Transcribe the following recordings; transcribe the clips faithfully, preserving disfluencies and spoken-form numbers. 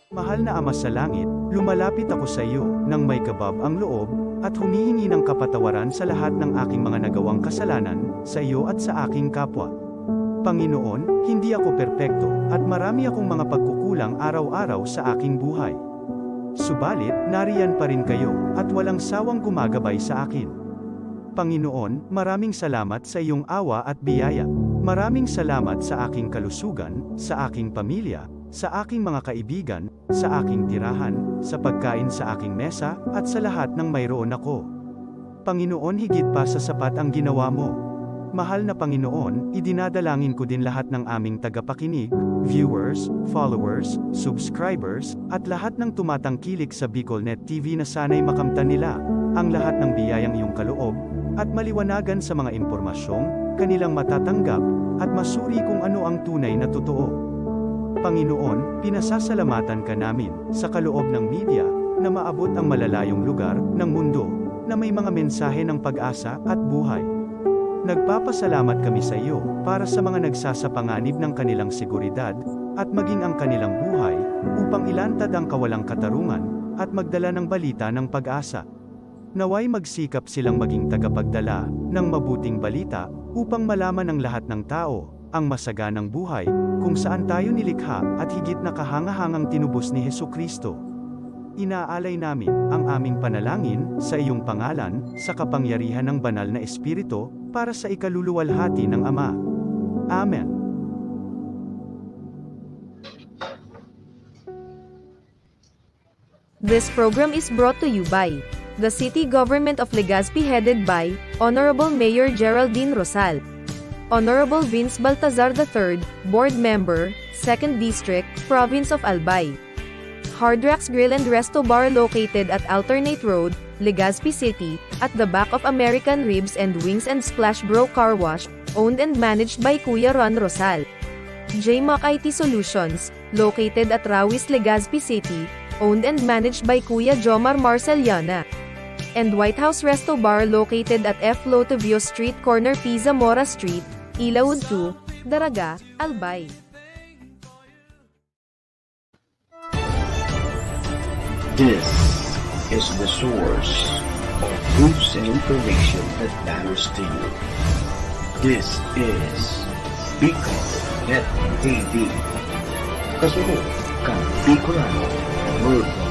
Mahal na Ama sa Langit, lumalapit ako sa iyo nang may kabab ang loob at humihingi ng kapatawaran sa lahat ng aking mga nagawang kasalanan sa iyo at sa aking kapwa. Panginoon, hindi ako perpekto at marami akong mga pagkukulang araw-araw sa aking buhay. Subalit, nariyan pa rin kayo at walang sawang gumagabay sa akin. Panginoon, maraming salamat sa iyong awa at biyaya. Maraming salamat sa aking kalusugan, sa aking pamilya, sa aking mga kaibigan, sa aking tirahan, sa pagkain sa aking mesa, at sa lahat ng mayroon ako. Panginoon, higit pa sa sapat ang ginawa mo. Mahal na Panginoon, idinadalangin ko din lahat ng aming tagapakinig, viewers, followers, subscribers, at lahat ng tumatangkilik sa BicolNet T V na sana'y makamtan nila ang lahat ng biyayang iyong kaloob, at maliwanagan sa mga impormasyong kanilang matatanggap, at masuri kung ano ang tunay na totoo. Panginoon, pinasasalamatan ka namin sa kaloob ng media na maabot ang malalayong lugar ng mundo na may mga mensahe ng pag-asa at buhay. Nagpapasalamat kami sa iyo para sa mga nagsasapanganib ng kanilang seguridad at maging ang kanilang buhay upang ilantad ang kawalang katarungan at magdala ng balita ng pag-asa. Nawa'y magsikap silang maging tagapagdala ng mabuting balita upang malaman ng lahat ng tao ang masaganang buhay kung saan tayo nilikha at higit na kahangahangang tinubos ni Jesu-Cristo. Inaalay namin ang aming panalangin sa iyong pangalan, sa kapangyarihan ng Banal na Espiritu, para sa ikaluluwalhati ng Ama. Amen. This program is brought to you by the City Government of Legazpi, headed by Honorable Mayor Geraldine Rosal, Honorable Vince Baltazar the third, Board Member, Second District, Province of Albay. Hard Rocks Grill and Resto Bar, located at Alternate Road, Legazpi City, at the back of American Ribs and Wings and Splash Bro Car Wash, owned and managed by Kuya Ron Rosal. J Mac I T Solutions, located at Rawis, Legazpi City, owned and managed by Kuya Jomar Marceliana. And White House Resto Bar, located at F Lotovio Street, corner P Zamora Street, Ilaud two, Daraga, Albay. This is the source of news and information that matters to you. This is Bicol Net T V. Kasunod kan Bicolano Worldwide.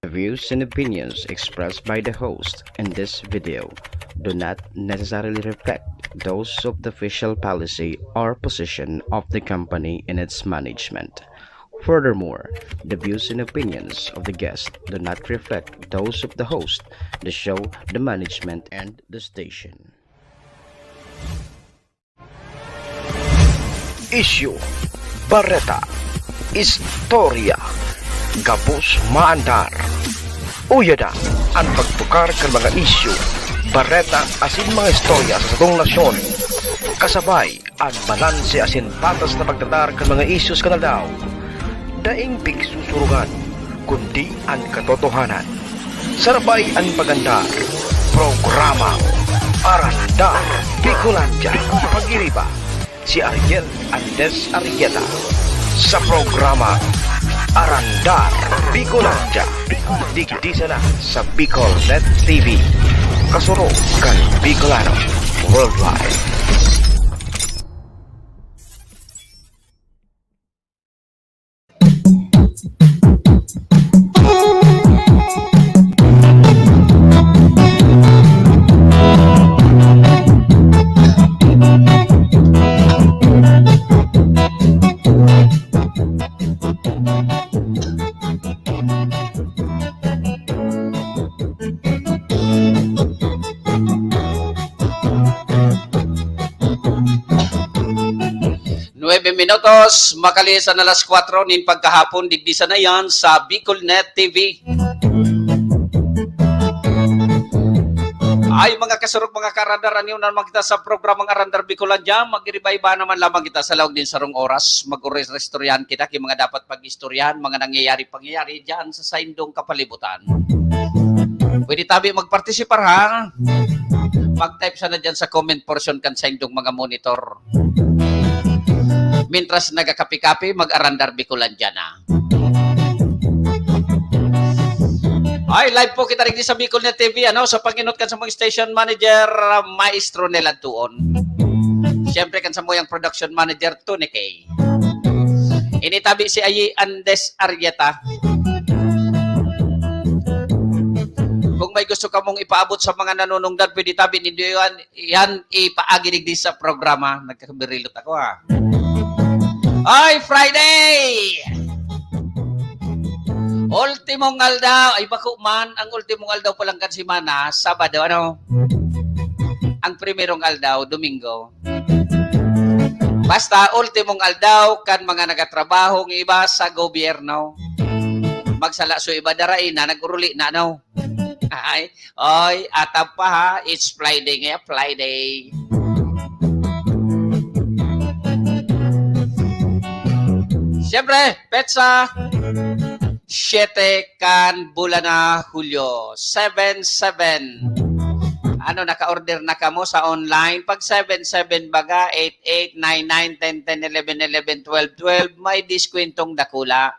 The views and opinions expressed by the host in this video do not necessarily reflect those of the official policy or position of the company in its management. Furthermore, the views and opinions of the guest do not reflect those of the host, the show, the management, and the station. Isyu, bareta, istorya, gabos maandar. Uya na an pagtukar kan mga isyu, bareta asin mga istorya sa satong nasyon. Kasabay an balanse asin patas na pagtratar kan mga isyus kan aldaw. Daing pigsusurugan, kundi an katotohanan. Sarabay an pagandar, programa Arandar Bicolandia. Pag-iriba si Ariel Andes Arrieta sa programa Arandar Bicolandia. Digdi sana sa Bicol Net T V. Kasurog kan Bicolano Worldwide. Nuebe minutos, makalihis an alas kwatro nin pagkahapon, digdi sana iyan sa Bicol Net T V. Ay, mga kasurog, mga kaarandar, ano naman kita sa programang Arandar Bicolandia? Magiriba-iba naman lamang kita sa laog nin sarong oras. Mag-oras-istoryahan kita ki mga dapat pag-istoryahan, mga nangyayari, pangyayari dyan sa saindong kapalibutan. Pwede tabi magpartisipar, ha? Mag-type sana dyan sa comment portion kan saindong mga monitor. Mintras nagakapi-kapi, mag-Arandar Bicolandia na. Ay, live po kita rin sa Bicol Net T V, ano, sa panginot kan sa mga station manager, uh, Maestro Nel Antuon. Siyempre, kan sa muyang production manager, Tony K. Initabi si Ayi Andes Arieta. Kung may gusto kamong ipaabot sa mga nanunungdan, pwede tabi nindo yan, yan ipaagi digdi sa programa. Nagkakabirilot ako, ha. Ay, Friday! Ultimong aldaw. Ay, bako man, ang ultimong aldaw pa lang kan semana, Sabado, ano? Ang primerong aldaw, Domingo. Basta, ultimong aldaw kan mga nagatrabaho ng iba sa gobyerno. Magsala so iba, darai na, nag-uruli na, ano? Ay, oy, atap pa ha, it's Friday ngayon, Friday. Siyempre, petsa siyete kan bulan na Hulyo, seven seven. Ano, naka-order na kamo sa online? Pag seven seven baga, eight eight, nine nine, ten ten, eleven eleven, twelve twelve, may diskwentong dakula.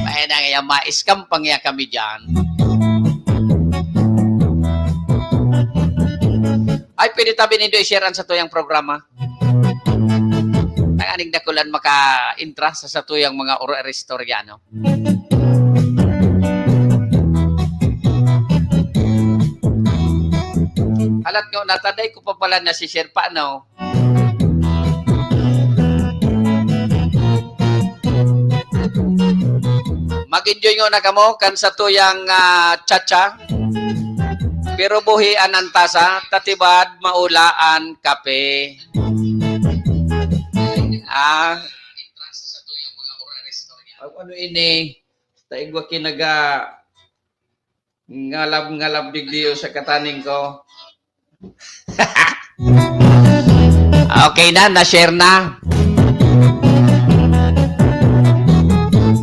Kaya na nga, ma-scam pa nga kami dyan. Ay, pwede tabi nindo i-share ang satuyang programa. Tanganing dakulan maka-intra sa satuyang mga oro-, istorya, no? Halat nga, nataday ko pa pala na si share pa, no? Mag-enjoy ngona kamo kan satuyang, ah, cha-cha. Pero buhi an antasa, tatibad, maula an kape. Ah. Ano ini? Ta igwa ki naga-, ngalab-ngalab digdiyo sa kataning ko. Okay na, na-share na.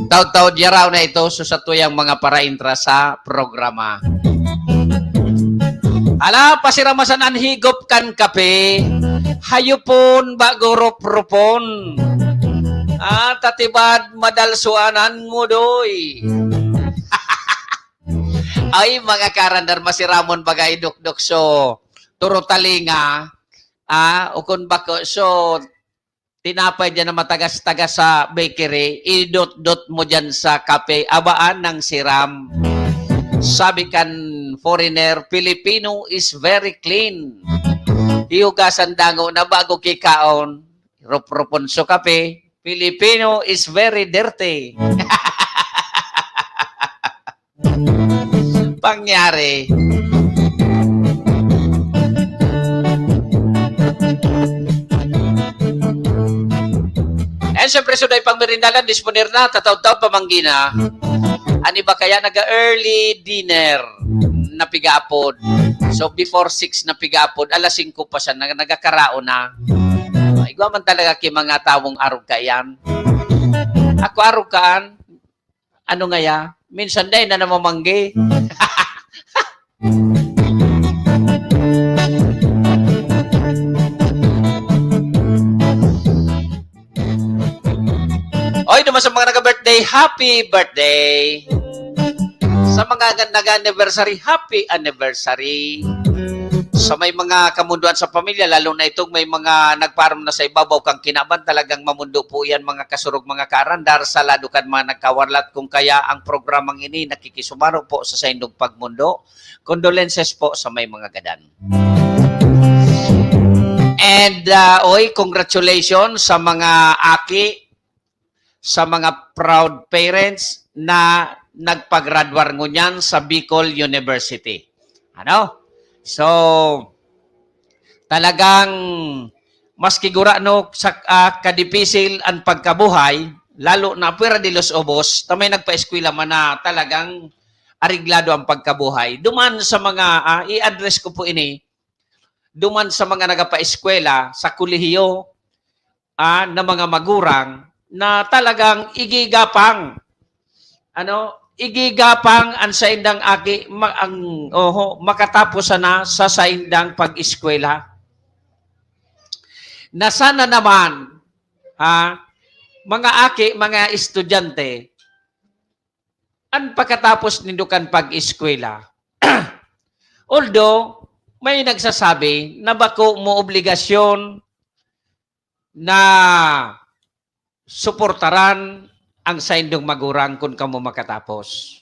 Taud-taud yaraw na ito sa satuyang mga paraintra sa programa. Ala, pasiramasan an higop kan kape. Hayopon, bago ropropon. Ah, tatibad, madalsuan an ngudoy. Ay, mga karandar, masiramon baga idokdok so turo talinga, ah, o kun bako so tinapay diyan na matagas-tagas sa bakery, idot-dot mo diyan sa kape, abaan ng siram. Sabi kan foreigner, "Filipino is very clean." Hihugasan dango na bago kikaon, ropropon so kape, "Filipino is very dirty." Pangyari. And syempre, suday pang merindalan, disponer na, tataw-taw, pamanggi na. An iba kaya naga-early dinner na pigaapod. So, before six na pigaapod, alas singko pa siya, nag-, nagakaraon na. Igwa man talaga ki mga tawong arog kaiyan. Ako arog kaan, ano ngaya? Minsan dai na namamanggi. Oy, duman sa mga naga-birthday, happy birthday! Sa mga ga-, naga-anniversary, happy anniversary! Sa may mga kamunduan sa pamilya, lalo na itong may mga nagpaaram na sa ibabaw kang kinaban, talagang mamundo po yan, mga kasurog, mga kaarandar, sa lado kan mga nagkawarlat. Kung kaya ang programang ini nakikisumaro po sa saindong pagmundo, condolences po sa may mga gadan. And, ah, oy, congratulations sa mga aki, sa mga proud parents na nagpagradwar ngunyan sa Bicol University. Ano? So, talagang maski gurano sa, ah, kadipisil ang pagkabuhay, lalo na pwera de los ubos, ta may nagpaeskwela man na talagang areglado ang pagkabuhay. Duman sa mga, ah, i-address ko po ini, duman sa mga nagapaeskwela sa kolehiyo, ah, na mga magurang na talagang igigapang, ano, igigapang ang saindang aki, ma-, ang, oho, makatapos sana sa saindang pag-eskwela. Na sana naman, ha, mga aki, mga estudyante, an pakatapos nindo kan pag-eskwela. Although, may nagsasabi na bako mo obligasyon na suportaran ang saindong magurang kun kamo makatapos.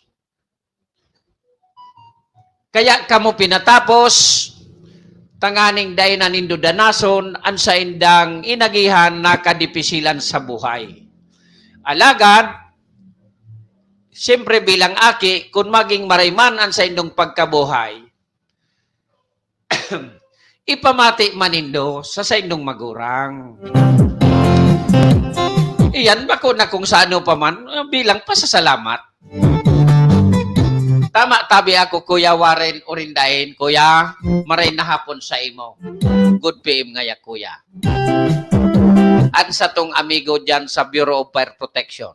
Kaya kamo pinatapos, tanganing dai na nindo danason an saindang inagihan na kadipisilan sa buhay. Alagad, siyempre bilang aki, kun maging maray man an saindong pagkabuhay, ipamati man nindo sa saindong magurang. Iyan bako na kung sa ano pa man, ah, bilang pasasalamat. Tama tabi ako, Kuya Warren Urindain. Kuya, maray na hapon sa imo. Good P M ngaya, Kuya. An satong amigo diyan sa Bureau of Fire Protection.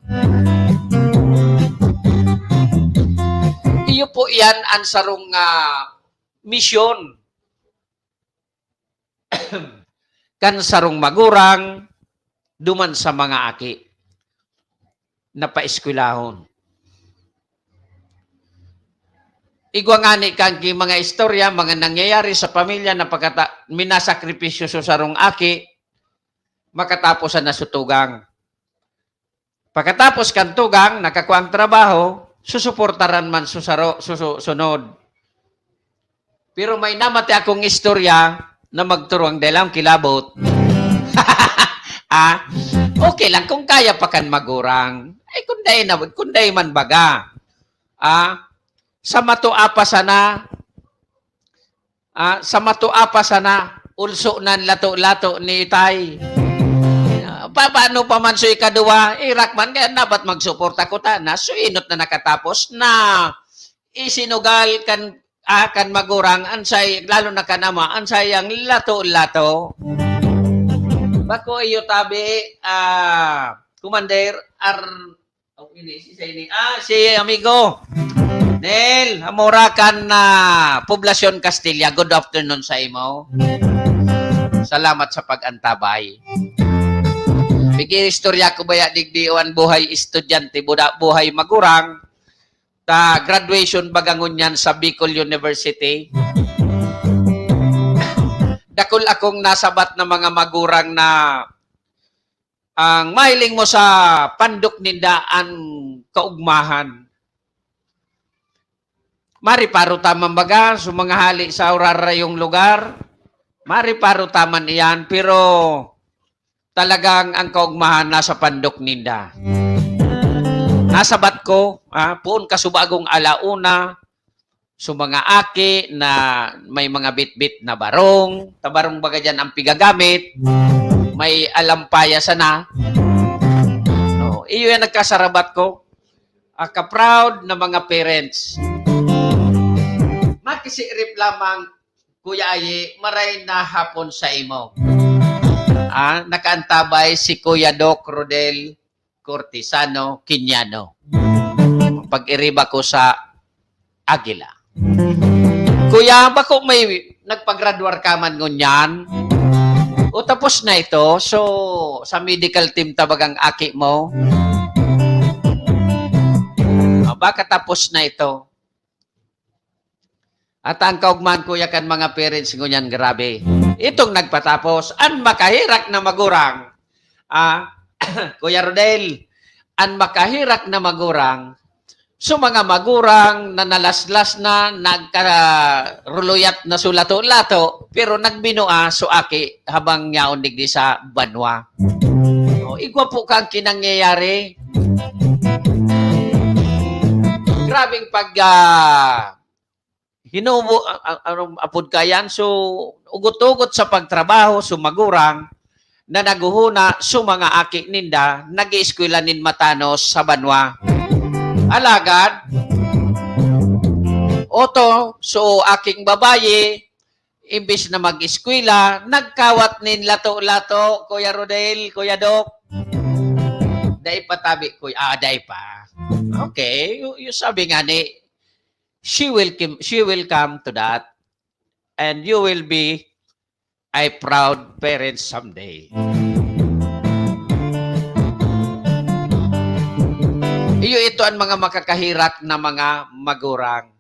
Iyo po iyan an sarong, ah, misyon kan sarong magurang duman sa mga aki na paeskwelahon. Igwa ngani kan ki mga istorya, mga nangyayari sa pamilya na pagkata-, minasakripisyo sa sarong aki, makatapos sa nasutugang. Pagkatapos kan tugang, nakakua ang trabaho, susuportaran man susaro-, susu-, sunod. Pero may namati akong istorya na magturong dahil ang kilabot. Ah, okay lang kung kaya pa kan magurang. Ay, kung dai na, kung dai man baga. Ah, sa matua pa sana, ah, sa matua pa sana, ulso nan lato-lato ni Itay. Ah, pa-, paano pa man so ikaduwa? Irak man, kaya dapat magsuporta ko ta na. So, inot na nakatapos na isinugal kan, ah, kan magurang, ansay, lalo na kan ama, ansay ang lato-lato. Bako iyo tabi, ah, Commander, ar-, oh, ini, si, si, ini. Ah, si amigo. Nel, Amora kan, ah, Poblacion Castilla. Good afternoon sa imo. Salamat sa pag-antabay. Pag-iistorya ko baya digdi o an buhay estudyante, buda-, buhay magurang, ta graduation baga ngunyan sa Bicol University. Dakul akong nasabat na mga magurang na ang mahiling mo sa pandok ninda an kaugmahan. Mariparo ta man baga, so mga hali sa urarayong lugar, mariparo ta man iyan, pero talagang ang kaugmahan nasa pandok ninda. Nasabat ko, ah, poon kasubagong alauna, so mga aki na may mga bitbit na barong, ta barong baga diyan ang pigagamit, may alampaya sana. Oh, iyo yan nagkasarabat ko. Ah, ka-proud na mga parents. Makisirip lamang, Kuya Ayi, maray na hapon sa imo. Ah, nakaantabay si Kuya Doc Rodel Cortesano Quiniano. Pag-iriba ko sa Agila. Kuya, bako may nagpagradwar ka man ngunyan? O tapos na ito? So, sa medical team ta bagang aki mo? Ah, baka tapos na ito. At ang kaugman, kuya, kan mga parents ngunyan, grabe. Itong nagpatapos, an makaherak na magurang, ah, Kuya Rodel, an makaherak na magurang, so mga magurang na nalaslas na, nagkaruluyat na so lato-lato, pero nagbinua so aki habang yaon digdi sa banwa. O, igwa po kang kinangyayari. Grabing pag, ah, hinubo, a-, a-, anong apod kayan? So, ugot-ugot sa pagtrabaho, so magurang na naghuhuna, so mga aki ninda, nag-ieskwela nin matanos sa banwa. Alagad, Oto, so aking babayi, imbis na mag-eskwela, nagkawat nin lato-lato, Kuya Rodel, Kuya Doc. Dai pa tabi, Kuya. Ah, dai pa. Okay, you, you sabi nga ni, she will kim-, she will come to that. And you will be a proud parent someday. Iyo ito ang mga makakahirak na mga magurang.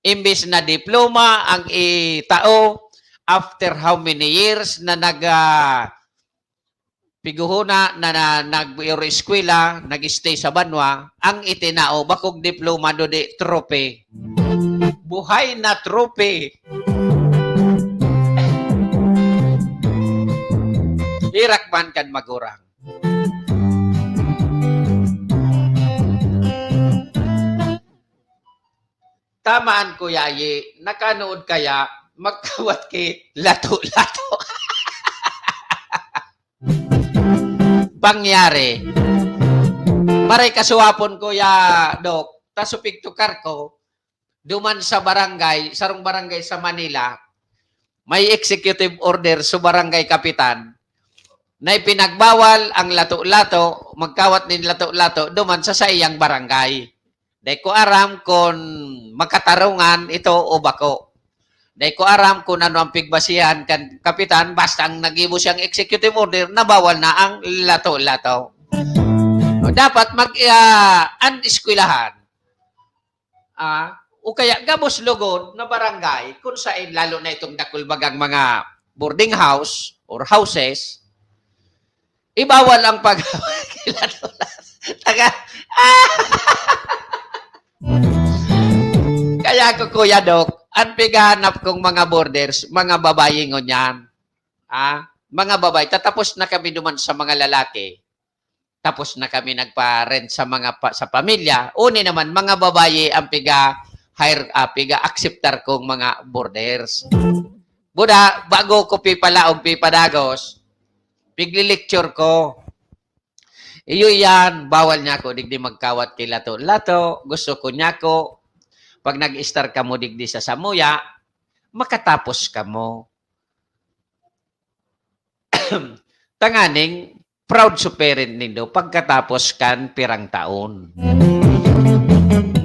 Imbis na diploma ang itao, after how many years na nag, ah, piguhona na, na nag-eskwela, nag-stay sa banwa, ang itinao, bakong diploma, dudi, trophy. Buhay na trophy. Hirak man kan magurang. Tamaan, Kuya Ayi, nakanood kaya magkawat ki lato-lato? Pangyari, maray kasuwapon, Kuya Doc, ta supig tukar ko, duman sa barangay, sarong barangay sa Manila, may executive order sa barangay kapitan na ipinagbawal ang lato-lato, magkawat nin lato-lato duman sa saiyang barangay. Dai ko aram kun makatarungan ito o bako. Dai ko aram kun ano ang pigbasihan kan kapitan, basta ang nagibo siyang executive order na bawal na ang lato-lato. Dapat mag, ah, an eskwelahan, ah, o kaya gabos lugod na barangay, kun sain, lalo na itong dakul bagang mga boarding house or houses, ibawal ang pag-, taga, kaya ko, Kuya Doc, ang pighanap kong mga boarders, mga babayi ngunyan. Ah, mga babayi, tatapos na kami duman sa mga lalaki. Tapos na kami nagpa-rent sa mga pa-, sa pamilya. Uni naman, mga babayi ang piga-hire, ah, piga-acceptar kong mga boarders. Buda, bago ko pipalaog, pipadagos, pigli-lecture ko. Iyo yan, bawal niya ako digdi magkawat ki lato-lato. Gusto ko niya ako, pag nag-estar kamo digdi sa samuya, makatapos kamo. Tanganing proud so parent nindo pagkatapos kan pirang taon.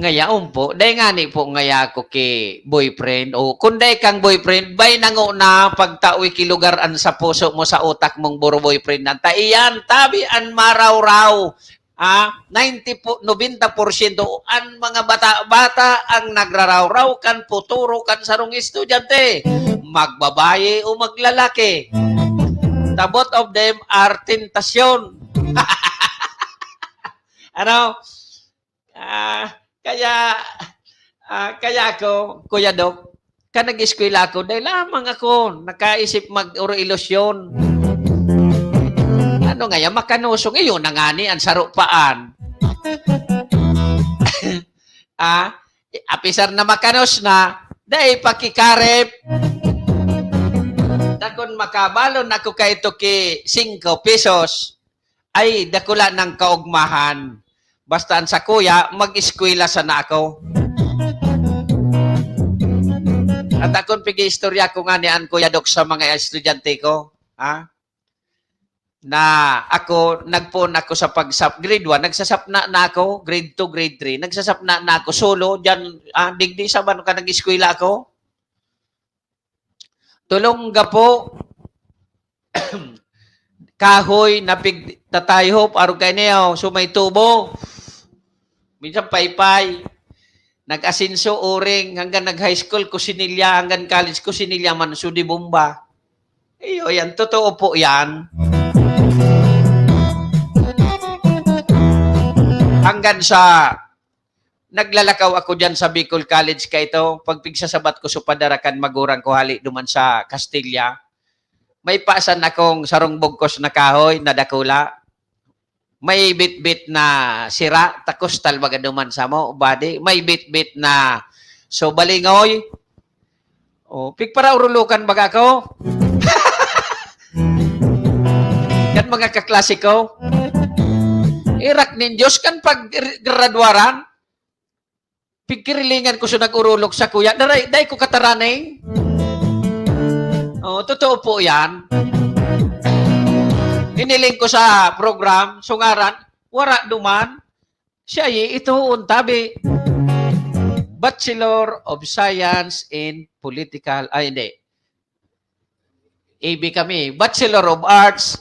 Ngaya umpo, dai ngani po ngaya ako ki boyfriend. O, kun dai kang boyfriend, bay nango na pagtawi ki lugar an sa puso mo, sa utak mong buro boyfriend na. Ta iyan, tabi an marawraw. Ah, ninety po, nobenta porsyento an mga bata-bata ang nagrarawraw kan futuro kan sarong estudyante. Magbabayi o maglalaki. The both of them are tentasyon. Ano? Ah, kaya, ah, kaya ako, Kuya Doc, kan nag-eskwela ako, dai lamang ako nakaisip mag-oro ilusyon. Ano ngaya, makanosong, iyo na ngani an saro paan. Ah, apisar na makanos na, dai pakikarip. Dakon makabalon ako kaito ki singko pesos. Ay, dakula nang kaugmahan. Basta an sakuya, mag-eskwela sana ako. At akon pig-iistorya ko ngani an Kuya Doc sa mga estudyante ko, ha? Na ako, nagpoon ako sa pagsap-, grade one, nagsasapna na ako, grade two, grade three, nagsasapna na ako solo, diyan, ah, digdi sa man ka nag-eskwela ako. Tulong gapo, kahoy na pigtatayhop, arog kainiyo, so may tubo. Minsan paypay. Nag-asenso, uring, hanggang nag-high school, kusinilya, hanggang college, kusinilya man, so di bomba. Iyo, yan. Totoo po yan. Hanggang sa naglalakaw ako diyan sa Bicol College kaito, pag pigsasabat ko so padara kan magurang ko hali duman sa Castilla, may pasan akong sarong bugkos na kahoy na dakula. May bitbit na sira, takos tal baga duman samo, badi. May bitbit na so balingoy. Oh, pigparaurulokan baga ako. Kan mga kaklase ko. Irak nin Diyos kan paggraduaran. Pigkirilingan ko sa nag-orolog sa kuya. Daray, day ko kataranay. Oh, totoo po yan. Hiniling ko sa program, sungaran, wara duman. Siya, ito, untabi. Bachelor of Science in Political, ay, hindi. A B kami, Bachelor of Arts,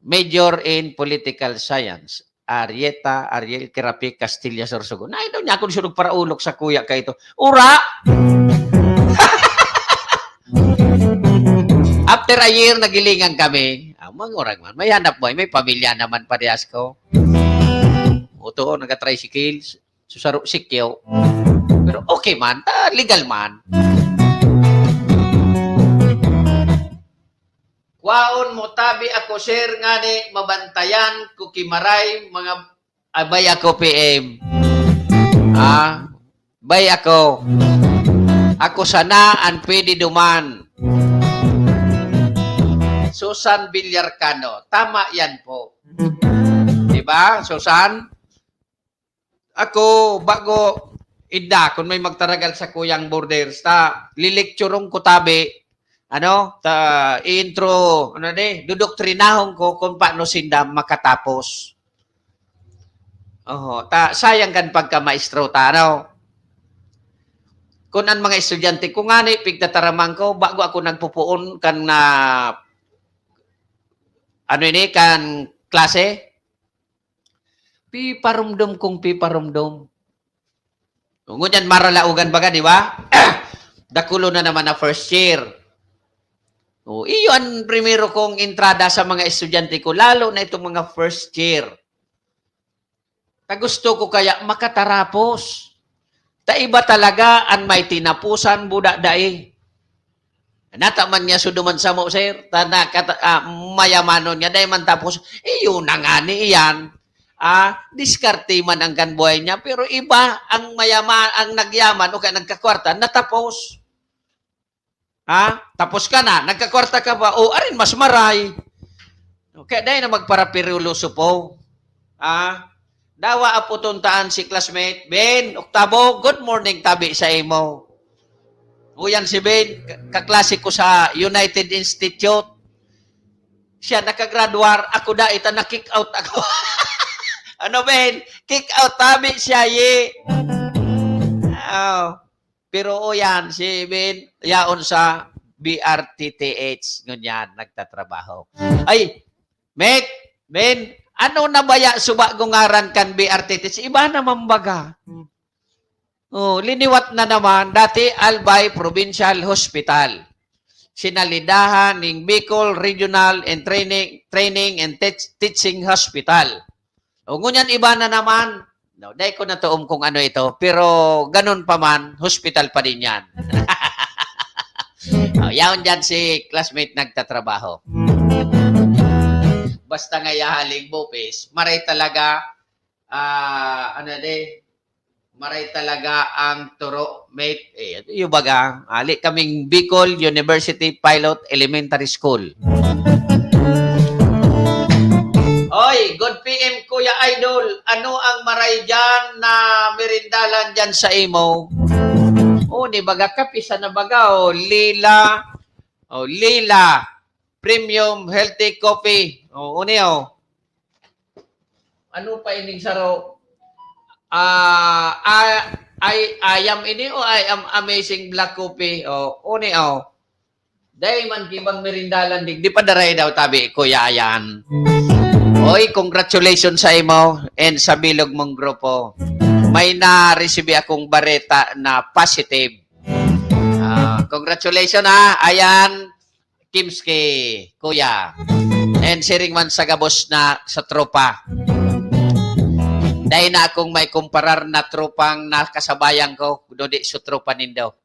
major in Political Science. Arieta, Ariel, Kirapi, Castilla, Sorsogon. Ay, daw niya akong surog para ulok sa kuya ka ito. Ura! After a year, nagilingan kami. Ah, mangurag man. May hanap buhay, may pamilya naman parehas ko. Oto, nag-tricycle. Susaro sikyo. Pero okay man, ta legal man. Kwaon mo tabi ako, sir, ngani mabantayan ko ki Maray, mga abay ako, P M. Ah, bay ako. Ako sana ang pwede duman. Susan Villarcano. Tama yan po. Diba, Susan? Ako, bago, inda, kung may magtaragal sa kuyang borders, ta, lilecturon ko tabi, ano, ta, i-intro, ano ni, dudoktrinahan ko kung paano sinda makatapos. Oho, ta, sayang kan pagkamaestro ta, ano? Kung ang mga estudyante ko ngani, pigtataraman ko, bago ako nagpupuon kan, ah, ano ini, kan klase, piparumdom kong piparumdom. Ngunyan, maralaogan baga, di ba? Dakulo na naman na first year. O, iyo ang primero kong entrada sa mga estudyante ko, lalo na itong mga first year. Ta gusto ko kaya makatarapos. Ta iba talaga an may tinapusan, buda dai. Nata man niya suduman samo, sir, ta nakata-, ah, mayamanon niya, dai man tapos, iyo na ngani iyan. Ah, diskarte man ang kan buhay niya, pero iba ang mayama-, ang nagyaman o kaya nagkakwarta, natapos. Ha? Tapos ka na, nagkakwarta ka pa, o, arin mas maray. Kaya dai na magparapiruloso po. Ha? Dawa aputon taan si classmate, Ben, Octavo, good morning, tabi sa imo. Uyan si Ben, ka-, kaklase ko sa United Institute. Siya nakagraduar, ako dai ta na-kick out ako. Ano, Ben? Kick out tabi siya, ye. Oh. Pero uyan, si Ben, yaon sa B R T T H, ngunyan, nagtatrabaho. Ay, Mek, Ben, ano na baya suba ko ngaran kan B R T T H? Iba naman baga. Oh, liniwat na naman, dati Albay Provincial Hospital. Sinalidahan ning Bicol Regional and Training, Training and Teach-, Teaching Hospital. O, ngunyan iba na naman. No, dai ko natuom kung ano ito, pero ganun pa man, hospital pa din yan. Oh, yaon dyan si classmate nagtatrabaho. Basta nga yahaling bupis, maray talaga, ah, ano de, maray talaga ang turo, mate. Eh, yung baga, ali kaming Bicol University Pilot Elementary School. Oy, good P M, Kuya Idol. Ano ang maray dyan na merindalan dyan sa imo? Oh, ni baga kape sana baga, oh, Lila. Oh, Lila. Premium Healthy Coffee. Oh, uni, oh. Ano pa ining saro? Ah, ah, I, I am ini o I am amazing black coffee? Oh, uni, oh. Dai man ki bang merindalan, di, di pa daray daw tabi, Kuya Ayan. Oy, congratulations sa imo and sa bilog mong grupo. May na-receive akong bareta na positive. Ah, congratulations, ha, Ayan, Kimski, Kuya. And siring man sa gabos na sa tropa. Dai na akong may kumparar na tropang nakasabayan ko, kundi sa tropa nindo.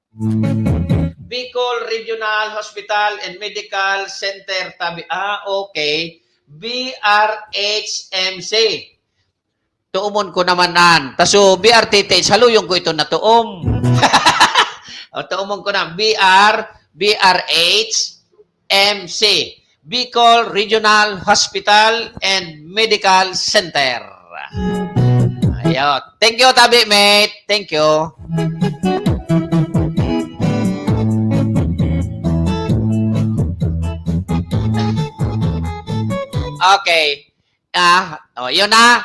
Bicol Regional Hospital and Medical Center, tabi. Ah, okay. B R H M C. Tuomon ko naman an. Ta so, B R T T H, haluyong ko ito na tuom. O, tuomon ko na. B R, B R H M C. Bicol Regional Hospital and Medical Center. Ah, Yo, thank you, tabi, mate. Thank you. Okay. Ah, oh, yun na.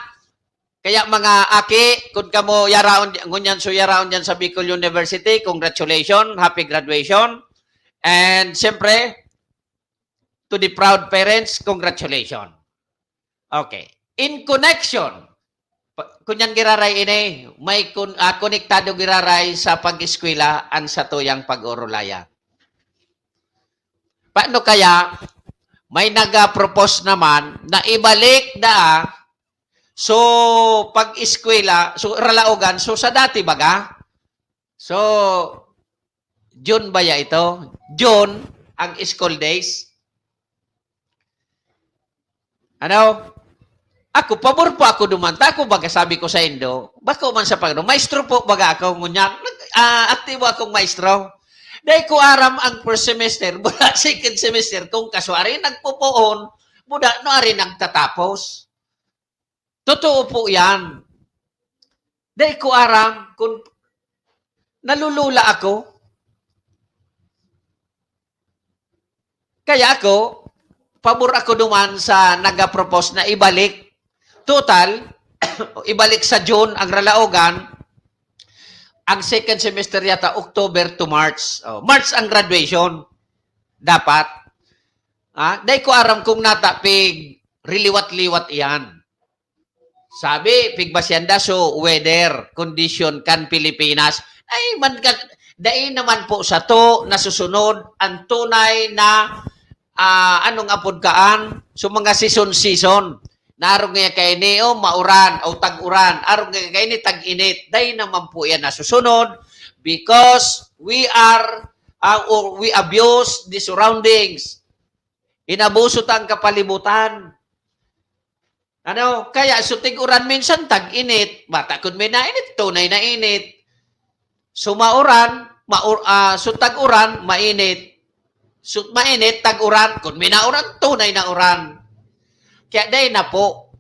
Kaya mga aki, kun kamo yaraon, ngunyan so yaraon dyan sa Bicol University, congratulations, happy graduation. And siyempre, to the proud parents, congratulations. Okay. In connection, pa-, kunyan giraray ini, may kun-, ah, konektado giraray sa pag-eskwela an satuyang pag-orolaya. Paano kaya may nag-propose naman na ibalik daa so pag-eskwela, so ralaogan, so sa dati baga? So, June ba ya ito? June, ang school days. Ano? Ako, pabor po ako duman. Ta ako baga sabi ko sa indo, bako man sa pagano, maestro po baga ako, ngunyan, nag-, ah, aktibo akong maestro. Dai ko aram ang first semester, mula second semester, kung kaswari nagpupoon, mula no ari nagtatapos. Totoo po yan. Dai ko aram kung nalulula ako. Kaya ako, pabor ako duman sa nag-propose na ibalik. Total, ibalik sa June ang ralaogan. Ang second semester yata, October to March. Oh, March ang graduation. Dapat. Ah, dai ko aram kung nata pig riliwat-liwat iyan. Sabi, pigbasyanda so weather condition kan Pilipinas. Ay, man ka, dai naman po sato nasusunod ang tunay na, ah, anong apod kaan? So, mga season-season. Na arog nga kaini, oh, mauran o tag-uran. Arog nga kaini, tag-init. Dai naman po yan nasusunod because we are, ah, or we abuse the surroundings. Inabuso ta ang kapalibutan. Ano? Kaya so tig-uran minsan, tag-init. Bata kun may nainit, tunay na init. So mauran, maur-, ah, so tag-uran, mainit. So mainit, tag-uran. Kun may nauran, tunay na uran. Kaya dai na po.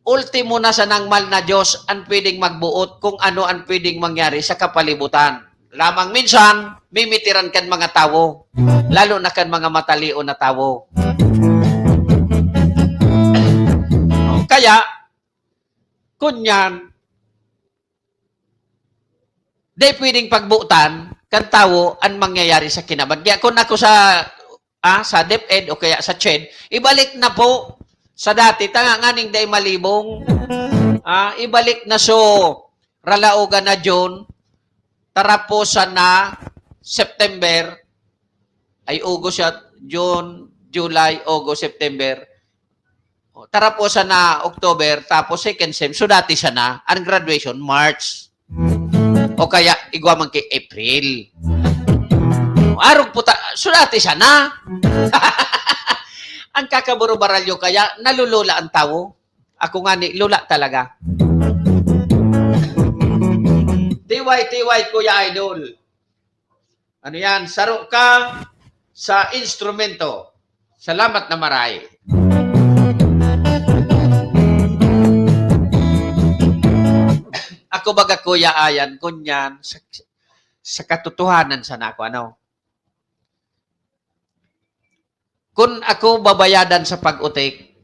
Ultimo na sa nangmal na Diyos an pwedeng magboot kung ano an pwedeng mangyari sa kapalibutan. Lamang minsan, mimitiran kan mga tawo, lalo na kan mga matalion na tawo. Kaya, kunyan, dai pwedeng pagbotan kan tawo an mangyayari sa kinaban. Kaya kun ako sa, ah, sa DepEd o kaya sa CHED, ibalik na po sa dati, tanga nganing dai malibong. Ah, ibalik na so, ralaogan na June, taraposan na September, ay August siya, June, July, August, September. O, taraposan na October, tapos second sem, so dati sana, ang graduation, March. O kaya, igwa man ki April. Arog puta, so dati sana. Ang kakaburo-baralyo kaya, nalulula ang tawo. Ako ngani, lula talaga. Tiway, tiway, Kuya Idol. Ano yan? Saro ka sa instrumento. Salamat na maray. Ako baga, Kuya Ayan, kunyan, sa, sa katotohanan sana ako, ano? Kun ako babayadan sa pag-utik,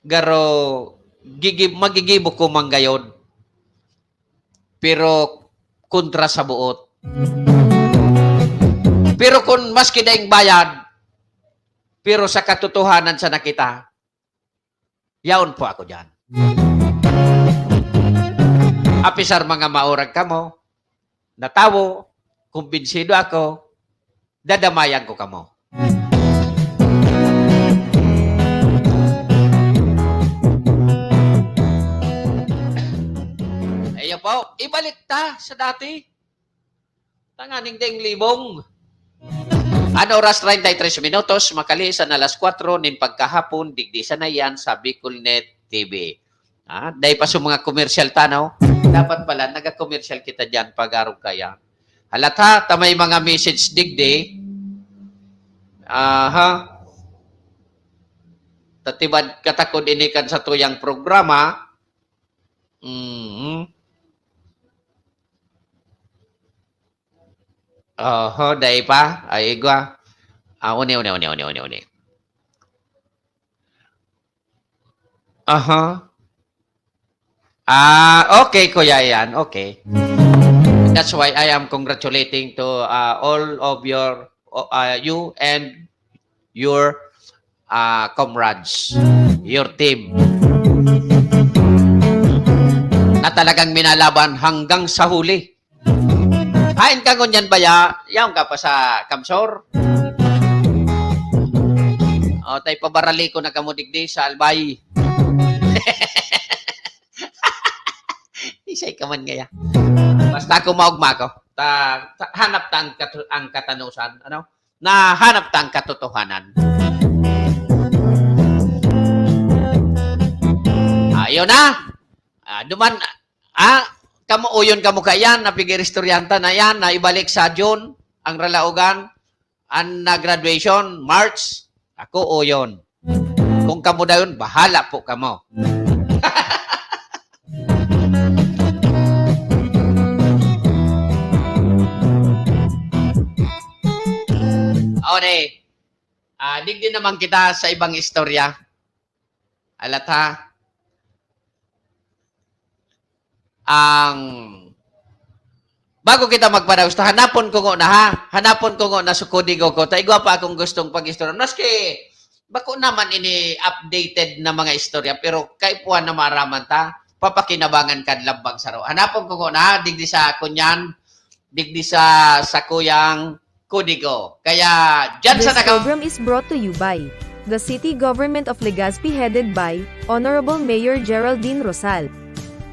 garo, gigi-, magigibo ko man gayod. Pero kontra sa buot. Pero kun maski daing bayad, pero sa katotohanan sana kita, yaon po ako diyan. Apisar mga maurag kamo, na tawo, kumbinsido ako, dadamayan ko kamo. Ayo po, ibalik ta sa dati. Tanganing ding libong. An oras, treinta y tres minutos, makalihis an alas kwatro nin pagkahapon, digdi sana iyan sa Bicolnet T V. Ah, dai pa sa mga komersyal ta, no? Dapat pala, naga-komersyal kita diyan, pag-arog kaya. Halata, ta may mga message digdi. Aha. Tatibad katakod ini kan satuyang programa. Mhm. Oho, dai pa? Ay, igwa. Ah, uni, uni, uni, uni, uni, uni. Aha. Ah, okay, Kuya Ian. Okay. That's why I am congratulating to, uh, all of your, uh, you and your, uh, comrades, your team, na talagang minalaban hanggang sa huli. Hain ka ngunyan baya? Yaon ka pa sa Kamsor? O, tay pabarali ko na kamo digdi sa Albay. Isay ka man ngaya. Basta ako maogma ko. Ta, ta, hanap ta ang katu-, ang katanusan. Ano? Na hanap ta ang katotohanan. Ayun na. Ah, duman, ah, kamo, uyon kamo kaiyan, na pig-istoryanta na yan, na ibalik sa June, ang ralaogan, an na graduation, March, ako uyon. Kung kamo dayon, bahala po kamo. O, di, ah, digdi naman kita sa ibang istorya. Alat ha? Ang, bago kita magpadaos, ta hanapon ko ngona, ha? Hanapon ko ngona sa kodigo ko. Ta igwa pa akong gustong pag-istorya. Maski, bako naman ini updated na mga istorya, pero kaipuhan na maaraman ta, papakinabangan kad lambang saro. Hanapon ko ngona, ha? Digdi sa kunyan, digdi sa sakuyang kodigo. Kaya, dyan sa This nakam- program is brought to you by the City Government of Legazpi, headed by Honorable Mayor Geraldine Rosal,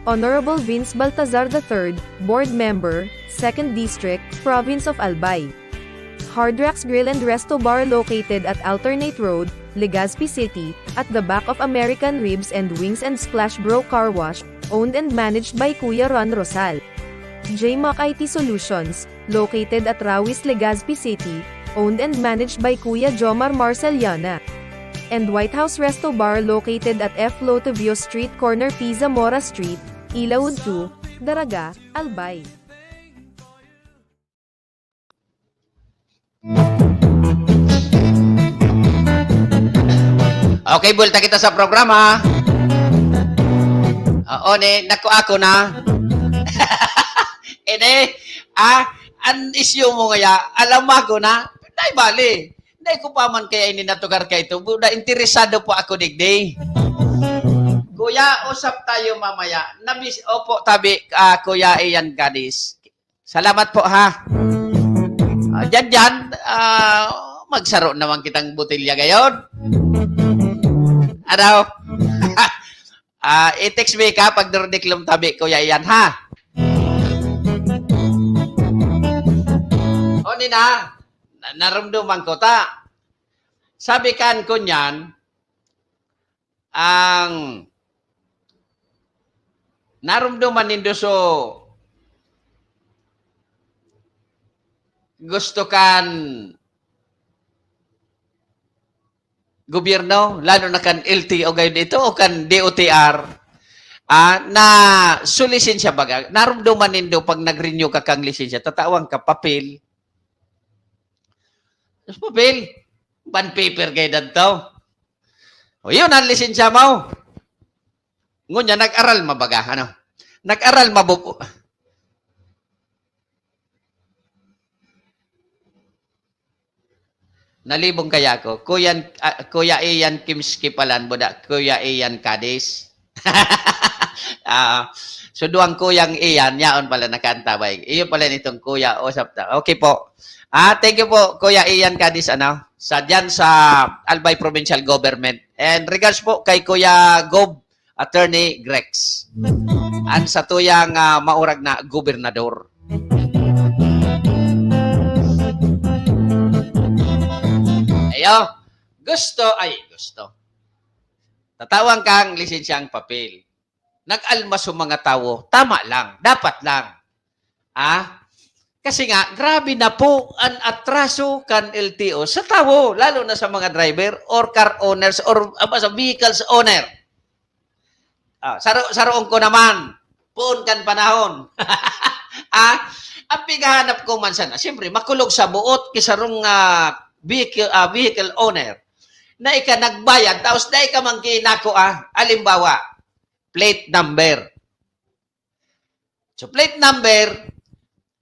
Honorable Vince Baltazar the third, Board Member, Second District, Province of Albay. Hard Rocks Grill and Resto Bar, located at Alternate Road, Legazpi City, at the back of American Ribs and Wings and Splash Bro Car Wash, owned and managed by Kuya Ron Rosal. J Mac I T Solutions, located at Rawis, Legazpi City, owned and managed by Kuya Jomar Marceliana. And White House Resto Bar, located at F Lotovio Street, corner P Zamora Street, Ilaud two, Daraga, Albay. Okay, buelta kita sa programa. Oo, ni, naku, ako na. Ini, ah, an isyu mo ngaya, alam mo ako na, dai bali. Dai ko pa man kaya ini natugar kay ito. Buda, interesado po ako digdi. Kuya, usap tayo mamaya. Nabis-, opo, tabi, ah, Kuya Ian Gadis. Salamat po, ha. Ah, dyan, dyan, ah, magsaro naman kitang botelya gayon. Ano? Ah, i-text mi ka pag duridiklom tabi, Kuya Ian, ha? O, ni na, na-, narumduman ko ta. Sabi kan kunyan, ang narumduman nindo, so, gusto kan gobyerno, lalo na kan L T O gayon dito o kan D O T R, ah, na su lisensya baga, narumduman nindo pag nag-renew ka kang lisensya, tatawan ka papel. Papel, bond paper gayon danto. O, yun ang lisensya mo. Ngunyan, nag-aral ma baga, ano? Nag-aral mabubu-, Nalibong kaya ako. Kuya, ah, Kuya Ian Kimski pala, buda. Kuya Ian Cadiz. Ah, so, duwang Kuyang Ian, yaon pala nakaantabay. Iyo pala nitong Kuya, usap ta. Okay po. Ah, thank you po, Kuya Ian Cadiz, ano, sa, dyan sa Albay Provincial Government. And regards po kay Kuya Gob, Attorney Grex. An satuyang, ah, maurag na gobernador. Ayo, gusto, ay, gusto. Tatawan kang lisensyang papel. Nag-almas yung mga tawo, tama lang, dapat lang. Ah? Kasi nga, grabe na po an atraso kan L T O sa tawo, lalo na sa mga driver or car owners or, ah, sa vehicles owner. Ah, saro-, saroon ko naman. Poon kan panahon. Ah, ang pighahanap ko man sana, siyempre, makulog sa buot ki sarong, ah, vehicle, ah, vehicle owner na ika nagbayad, tapos dai ka man kinako, ah, halimbawa, plate number. So, plate number,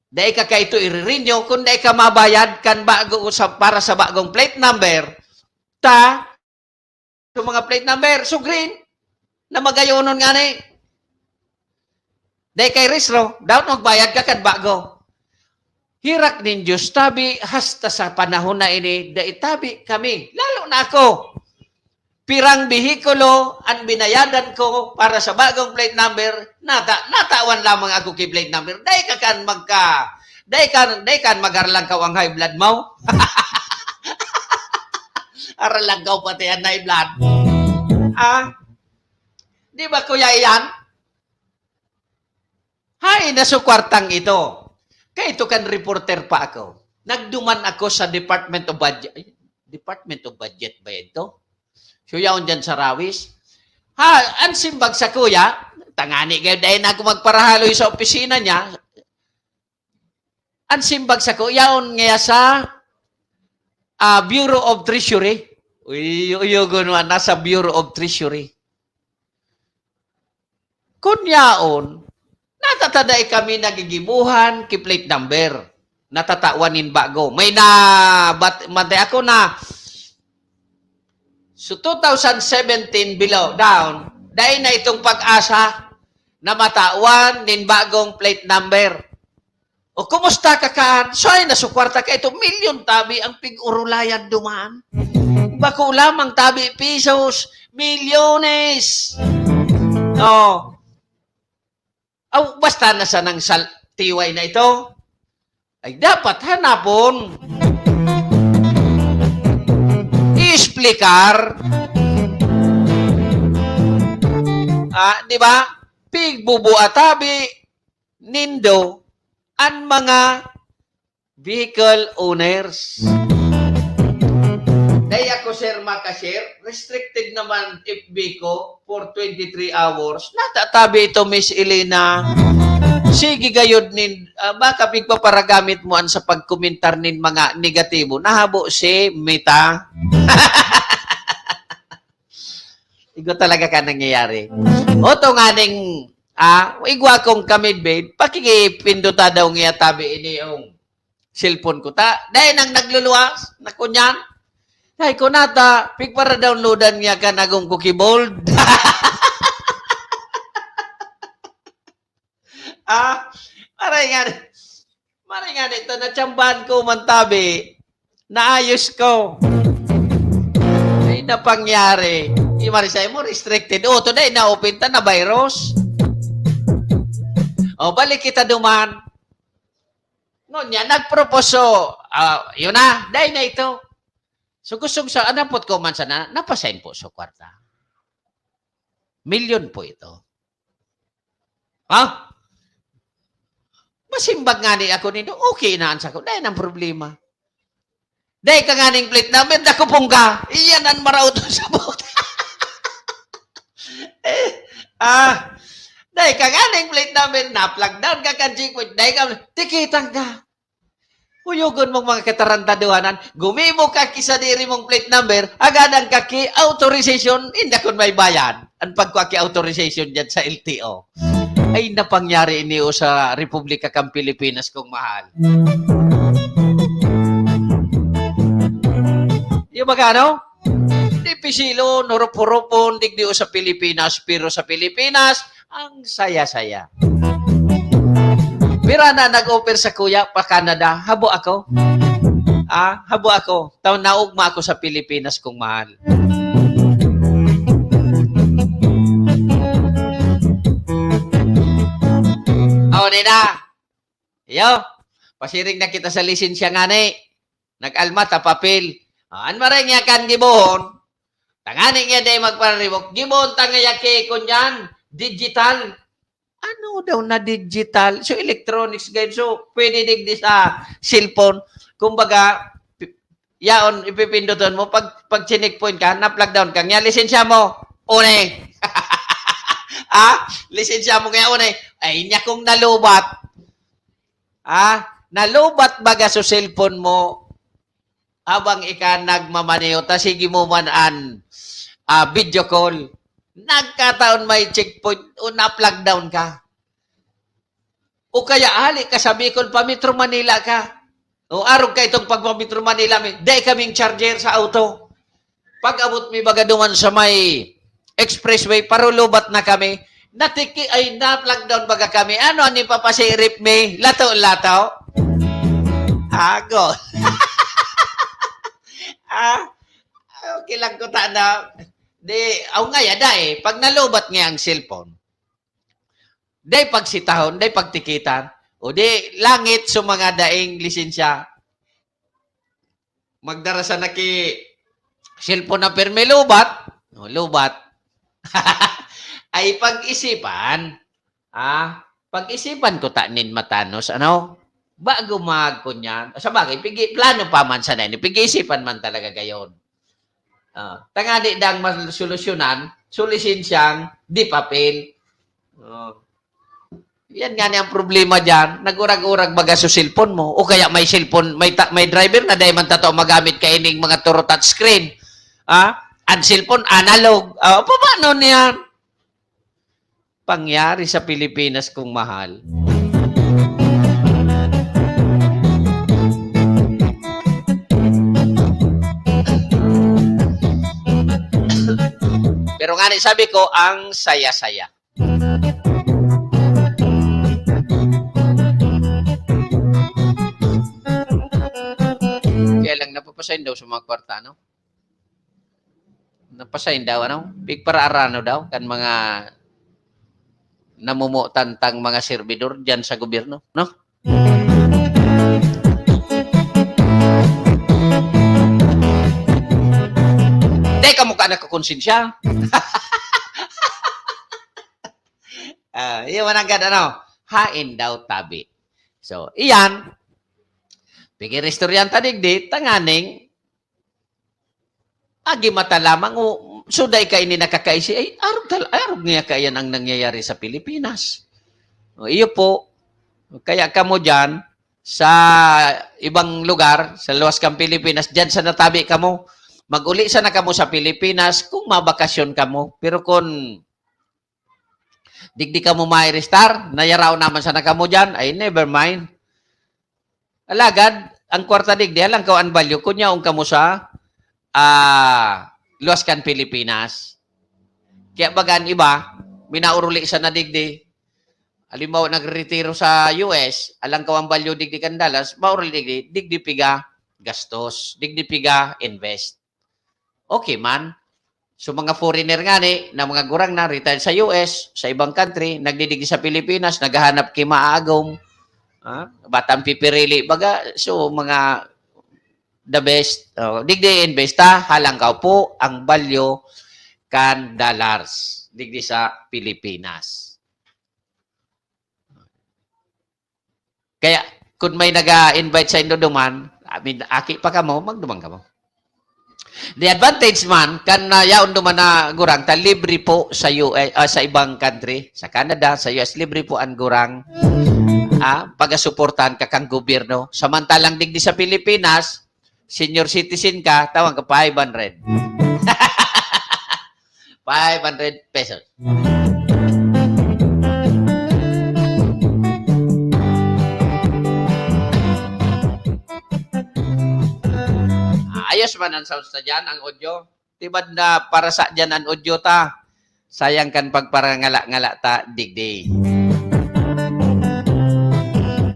dai ka kaito i-renew kung dai ka mabayad kan bago sa, para sa bagong plate number, ta, so mga plate number, so green, na magayonon ngani. Dai kay rehistro, dapat magbayad ka kan bago. Herak nin Diyos, tabi, hasta sa panahon na ini, dai tabi kami, lalo na ako. Pirang behikulo an binayadan ko para sa bagong plate number, nata-, natawan lamang ako ki plate number. Dai ka kan magka-, dai ka, dai kan mag-arlangkaw ang high blood mo. Arlangkaw pati ang high blood. Ah? Di ba, kuya, iyan? Hay, na su kwartang ito. Kaya ito kan reporter pa ako. Nagduman ako sa Department of Budget. Ay, Department of Budget ba ito? So, yaon dyan sa Rawis. Ha, ang simbag sa kuya, tangani kayo, dahil na ako magparahaloy sa opisina niya. Ang simbag sa kuya, yaon nga sa, ah, Bureau of Treasury. Uy, uyogon mo, nasa Bureau of Treasury. Kun yaon, natatadae kami nagigibohan ki plate number. Natatawan nin bago. May na-, bat-, matay ako na, so, two thousand seventeen below, down, dai na itong pag-asa na matawan nin bagong plate number. O, kumusta ka kan? Suhay na su kwarta ka ito. Milyon tabi ang pig-urulayan duman. Bako lamang tabi pisos. Milyones. Oh. Aw, basta na sanang sal-, tiway na ito. Ay, dapat hanapon. I-explicar. Ah, di ba? Pigbubuatabi nindo an mga vehicle owners. Dai ako, sir, makashare. Restricted naman F B ko for twenty-three hours. Natatabi ito, Miss Elena. Sige gayod nin, ah, baka pigpaparagamit mo an sa pagkomentar nin mga negatibo. Nahabo si Meta. Igo talaga ka nangyayari. Oto nga ning, ah, igwa kong kamidbid, pakikipinduta daw niya tabi ini yung cellphone ko. Ta, dahil nang nagluluwas, na kunyan, ay, kunata, pigpara-downloadan niya ka nagong Cookie Bold. Ah, maray nga, maray nga nito, natsambahan ko man tabi, naayos ko. Ay, napangyari. Yung marisay mo, restricted. O, today, na-open ta, na-virus. O, balik kita duman. Ngunyan, nagproposo. Ah, yun na, dahil na ito. So, gusto sa, anapot ko man sana, napasain po sa kwarta. Milyon po ito. Ha? Masimbag nga ni ako nito, okay na ang sako. Dahil ang problema. Dahil ka nga ning plate number, dakupong ka. Iyan ang maraot sa buot. Eh, ah, dahil ka nga ning plate number, na-flag down ka kan checkpoint. Dahil ka, tikitan ka. Uyogon mong mga katarantaduhanan, gumibo ka ki sadiri mong plate number, agadan ka ki authorization, inda kun may bayad. An pagkua ki authorization diyan sa L T O. Ay, napangyari ini o sa Republika kan Pilipinas, kong mahal. Yung magkano? Dipisilon, hurup-hurupon, digdi o sa Pilipinas, pero sa Pilipinas, ang saya-saya. Pira na nag-offer sa kuya pa Canada, habo ako. Ah, habo ako. Taon naugma ako sa Pilipinas, kong mahal. Aw, nina. Iyo, pasiring na kita sa lisensya ngani. Nag-alma ta papel. Ah, an maray niya kan gibohon. Tangani niya dai magpararibok. Gibohon ta ngaya ki, kunyan, digital. Ano daw na digital? So, electronics, guys. So, pwede digdi sa cellphone. Kumbaga, pi-, yaon, ipipinduton mo. Pag, pag checkpoint ka, na-flag down ka. Ngaya, lisensya mo. Une. Ha? Lisensya mo ngayon eh. Ay, niya kung nalubat. Ha? Nalubat baga sa cellphone mo habang ika nagmamaneho, ta sige mo man an, ah, video call. Nagkataon may checkpoint o na-flag down ka. O kaya hali ka sa Bicol, pa Metro Manila ka. O arog ka itong pagpa-Metro Manila, may, dai kaming charger sa auto. Pag-abot mi baga duman sa may expressway, parulubat na kami. Natiki-, ay, na-flag down baga kami. Ano ang ipapasirip mi? Lato-lato? Ago. Ah, okay lang ko ta na. Di, aw nga, yada eh. Pag nalubat nga ang cellphone, dai pagsitahon, dai pagtikitan, o di langit sa mga daing lisensya. Magdara sa naki cellphone na pirmi lubat, o, lubat. Ay pag-isipan, ah, pag-isipan ko ta nin matanos, ano? Bago magkunyan. Sa bagay, pigi, plano pa man sana ini. Pig-iisipan man talaga gayon. Ah, tangani dang masolusyonan, so lisensyang di papel. Oh. Yan nga ni ang problema diyan, nag-urag-urag baga sa cellphone mo, o kaya may cellphone, may ta-, may driver na dai man tato magamit kaining mga turo touchscreen. Ah, ang cellphone analog. Ah, paano niyan? Pangyari sa Pilipinas, kung mahal. Pero nga ni sabi ko, ang saya-saya. Kaya lang, napapasahin daw sa mga kwarta, no? Napasahin daw, ano? Pigparaarano daw, kan mga namumutang mga servidor dyan sa gobyerno, no? Di ka mukha nakakonsensya. Ah, iyan man ang gad-, ano, hain daw tabi. So, iyan, pigiristoryanta digdi, tanganing, agi mata lamang, o, so dai ka ini nakakaisi, ay, arog tal-, arog niya kaiyan ang nangyayari sa Pilipinas. O, iyo po, kaya kamo dyan, sa ibang lugar, sa luwas kang Pilipinas, dyan sa natabi kamo, mag-uli sana kamo sa Pilipinas kung mabakasyon kamo. Pero kung digdi kamo ma-arrestar, nayaraon naman sana kamo dyan, ay never mind. Alagad, ang kwarta digdi, alang ka an balyo, kun yaon kamo sa, ah, luwas kan Pilipinas. Kaya baga an iba, minauruli sana digdi. Halimbawa, nagretiro sa U S, alang ka an balyo digdi kan Dallas, mauruli digdi, digdi piga gastos, digdi piga invest. Okay man. So, mga foreigner ngani na mga gurang na retired sa U S, sa ibang country, nagdidigdi sa Pilipinas, naghahanap ki maagom, ah, batang pipirili, baga, so, mga the best, oh, digdi investa, halangkaw po ang balyo kan dollars, digdi sa Pilipinas. Kaya, kun may naga-invite sa indo duman, I mean, aki pa kamo, magduman kamo. The advantage man, kan, ah, yaon duman na gurang, ta libre po sa U S, ah, sa ibang country, sa Canada, sa U S, libre po ang gurang, ah, pagasuportahan ka kang gobyerno. Samantalang digdi sa Pilipinas, senior citizen ka, tawan ka five hundred. Five hundred pesos. Ah, ayos man ang sounds na dyan, ang audio. Tibad na para sa dyan ang audio ta. Sayang kan pagparangala-ngala ta, digdi.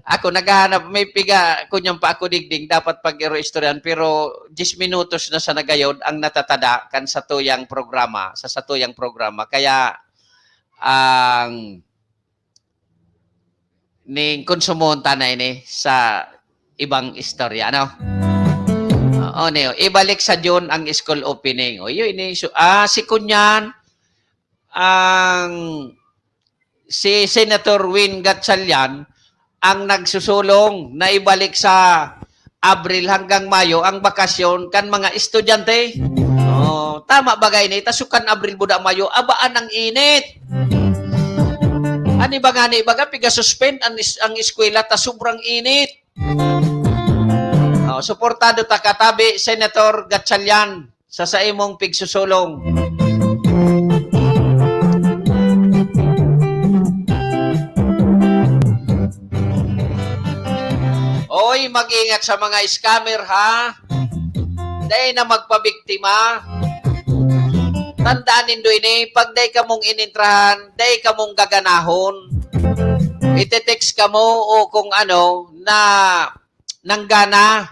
Ako naghahanap, may piga, kunyang pa ako digding, dapat pag-iro-istoryahan, pero diyes minutos na sa nagayod ang natatada kan satuyang programa, sa satuyang programa. Kaya, ang ning konsumon ta na ini sa ibang istorya, ano? Oo, niyo. Ibalik sa June ang school opening. O, yun, ini, so, ah, si Kunyan, ang, si Senator Win Gatchalian, ang nagsusulong na ibalik sa Abril hanggang Mayo ang bakasyon kan mga estudyante. Oh, tama ba gay ni? Tasukan Abril, buda Mayo, abaan ang init. Ani ba ngani, baga piga-suspend ang is-, ang eskwela ta sobrang init. Oh, suportado ta katabi, Senator Gatchalian, sa saimong pigsusulong. Oy, mag-ingat sa mga scammer, ha? Dai na magpabiktima. Tandaan nindo ini, pag dai kamong inintrahan, dai kamong gaganahon. Ite-text kamo o kung ano na nanggana.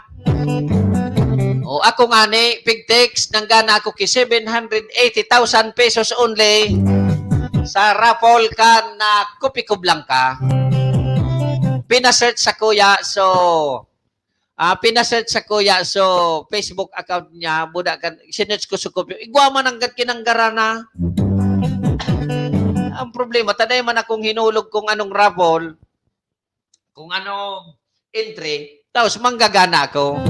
O ako ngani, pig-text, nanggana ako ki seven hundred eighty thousand pesos only sa raffle kan na Kopiko Blanca. Pina-search sa kuya, so Ah, pina-search sa kuya, so, Facebook account niya, buda kan, sinearch ko sa Kopiko. Igwa man nanggad ki nanggarana. Ang problema, ta dai man akong hinulog kung anong raffle, kung anong entry, tapos manggagana ako.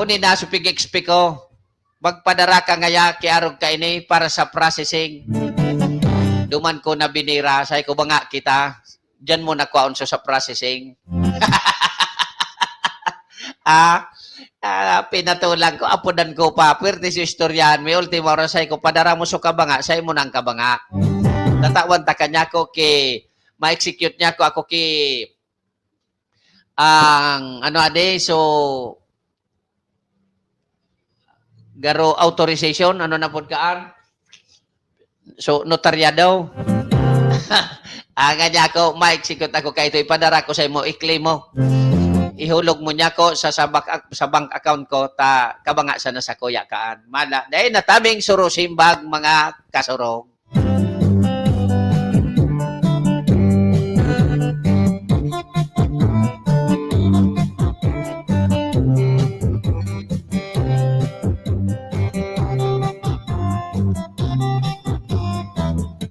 Uni na, so pig-expect ko. Magpadara ka ngaya, kiarog ka ini para sa processing. Duman ko na binira, sabi ko, "Banga kita, diyan mo na kwaon sa, sa processing." Ah, ah, pinatulang ko, apodan ko pa, pwerte si istoryahan. May ultimo oras, sabi ko, "Padara mo sa kabanga, sabi mo na ang kabanga." Tatawan ta kanya ko, ki, ma-execute niya ko, ako ki, ang, ano, ade, so, garo authorization, ano na pod kaan? So, notaryado. Ang kanya ako, ma-execute ako kaito, ipadara ko sa imo, i-claim mo. Ihulog mo niya ko sa, sa, bank, sa bank account ko, ta kabanga sana sa kuya kaan. Mala, dahil nataming surusimbag, mga kasurog.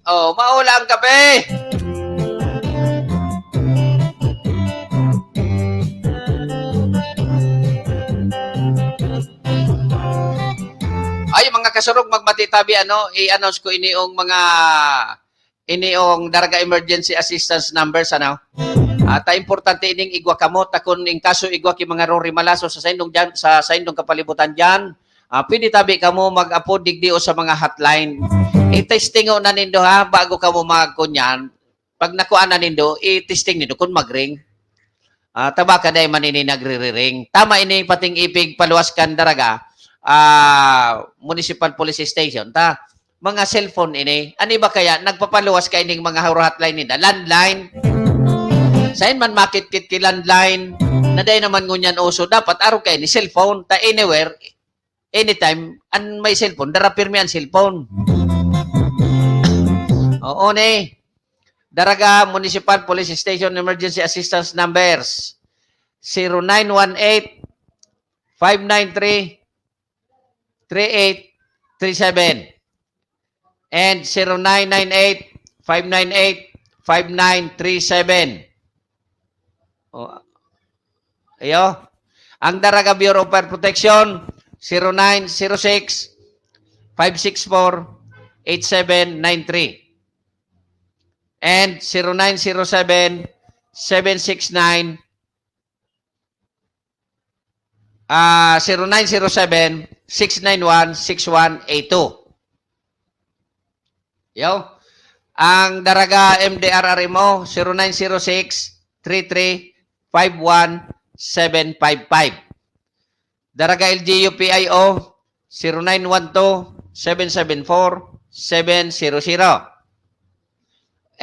Oh, maula ang kape. Ay, mga kasurog, magmatitabi, ano, i-announce ko ini yung mga, ini yung Daraga Emergency Assistance Numbers, ano? At, ah, importante ining igwa kamo, ta kun in kaso igwa ki mga Rory Malaso sa saindong dyan, sa saindong kapalibutan dyan, ah, pwede tabi kamo mag-apo digdi o sa mga hotline. I-testing na nindo, ha, bago kamo magkunyan. Pag nakuha na nindo, i-testing nindo kung mag-ring. Ah, ta baka dai man ini nagre-ring. Tama ini pating ipig paluwas kan Daraga, ah, Municipal Police Station. Ta, mga cellphone ini. Ani ba kaya nagpapaluwas ka ining mga hotline ninda? Landline. Sain man makitkit ki landline? Na dai naman ngunyan uso. Dapat arog ka ini cellphone. Ta anywhere, anytime, an may cellphone, dara pirmi an cellphone. Oo, ni. Daraga Municipal Police Station Emergency Assistance Numbers, zero nine one eight, five nine three, three eight three seven and zero nine nine eight, five nine eight, five nine three seven. O, iyo. Ang Daraga Bureau of Fire Protection, zero nine zero six, five six four, eight seven nine three and zero nine zero seven, seven six nine, ah, zero nine zero seven, six nine one, six one eight two. Yo. Ang Daraga M D R R M O, zero nine zero six, three three, five one seven five five. Daraga L G U P I O, zero nine one two, seven seven four, seven zero zero.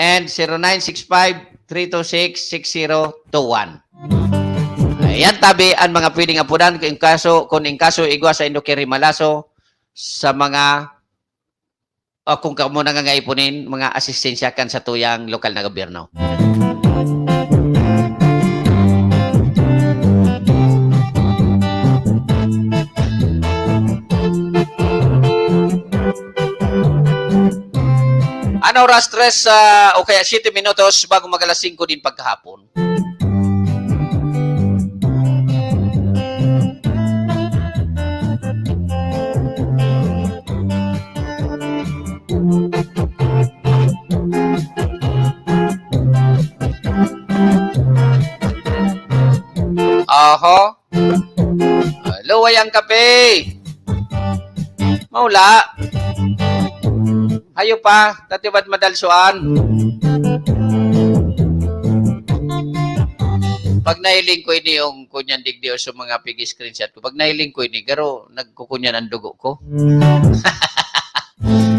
And zero nine six five, three two six, six zero two one. Ayan, tabi ang mga pwedeng apudan kung in kaso, kung in kaso igwa sa Indokirimalaso sa mga, o kung kamo nangangaipo nin mga asistensya kan satuyang lokal na gobyerno. Ano oras? Tres, ah, o kaya siyete minutos bago mag-alas singko din pagkahapon. Ay, ang kape. Maula. Hayo pa, tatibad madalsuan. Pag nahiling ko ini yung kunyan digdi o sa mga pig-screenshot ko, pag nahiling ko ini, garo, nagkukunyan ang dugo ko.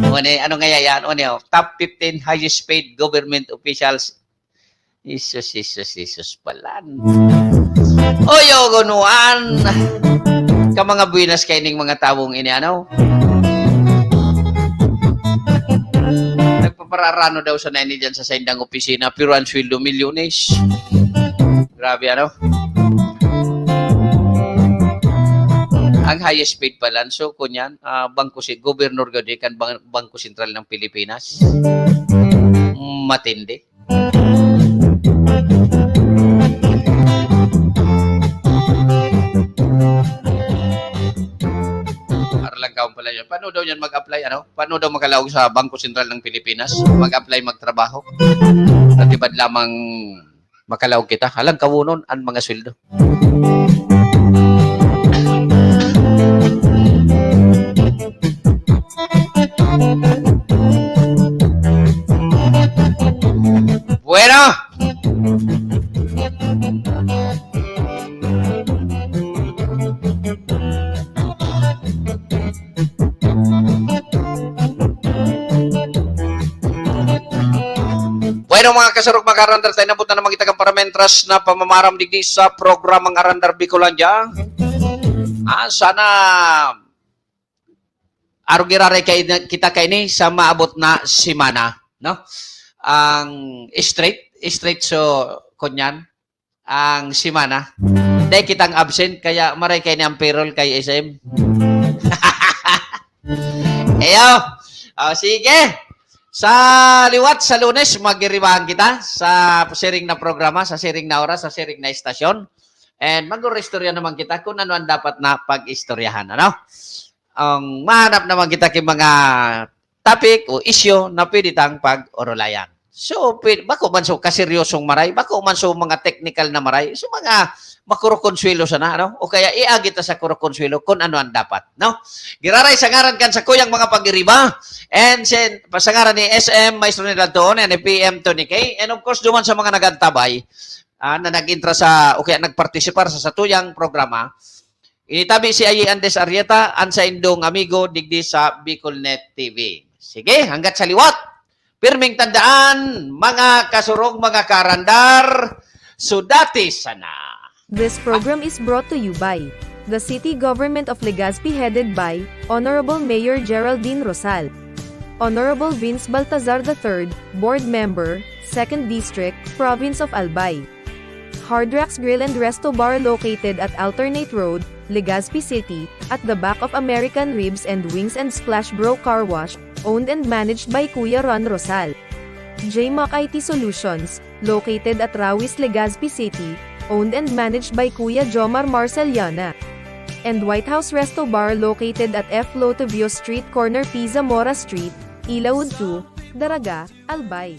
Ano, ano nga yan? Ano, top fifteen highest paid government officials. Jesus, Jesus, Jesus palan. Oy, ogonuan. Ka mga buenas kaining mga tawong ini, ano? Nagpapararano daw sa nini dyan sa saindang opisina, pero ang sweldo, milyones. Grabe, ano? Ang highest paid palan. So, kunyan, ah, bangko si, gobernador gadi kan bang-, Bangko Sentral ng Pilipinas. Matindi. Para lang kaon pala yun. Paano daw yan mag-apply, ano? Paano daw makalaog sa Bangko Sentral ng Pilipinas? Mag-apply, magtrabaho? Natibad lamang makalaog kita. Halang kawunon ang mga sweldo. Bueno! Bueno, mga kasurog, mga karandar, tayo nabot na naman kita kan paramentras na pamamaram digdi sa programang Arandar Bicolandia. Ah, sana arog giraray kay, kita kaini sa maabot na semana, no? Ang straight, straight so, kunyan, ang semana. Dai kitang absent, kaya maray kay ni ang payroll kay S M. Ayo. O, sige. Sa liwat, sa Lunes, magiribahan kita sa siring na programa, sa siring na oras, sa siring na estasyon. And mag-istorya naman kita kung ano ang dapat na pag-istoryahan, ano? Ang mahanap naman kita kay mga topic o isyu na pwede tang pag-orolayan. So, pwede, bako man so kaseryosong maray, bako man so mga technical na maray, so mga makurokonsuelo sana, ano? O kaya iagi ta sa kurokonsuelo kung ano ang dapat, no? Giraray sa ngaran kan sakuyang mga pag-iriba, and sen, pa-, sa ngaran ni S M Maestro Nilad Toon, and P M Tony K, and of course, duman sa mga nagantabay, ah, na nag-intra sa, o kaya nagpartisipar sa satuyang programa, ini tabi si Ayi Andes Arrieta, an saindong amigo digdi sa Bicolnet T V. Sige, hanggat sa liwat, pirming tandaan, mga kasurog, mga karandar, sudati sana. This program is brought to you by the City Government of Legazpi, headed by Honorable Mayor Geraldine Rosal. Honorable Vince Baltazar the third, Board Member, Second District, Province of Albay. Hard Rocks Grill and Resto Bar, located at Alternate Road, Legazpi City, at the back of American Ribs and Wings and Splash Bro Car Wash, owned and managed by Kuya Ron Rosal. J Mac I T Solutions, located at Rawis, Legazpi City, owned and managed by Kuya Jomar Marceliana. And White House Resto Bar, located at F Lotevio Street, corner P Zamora Street, Ilaud two, Daraga, Albay.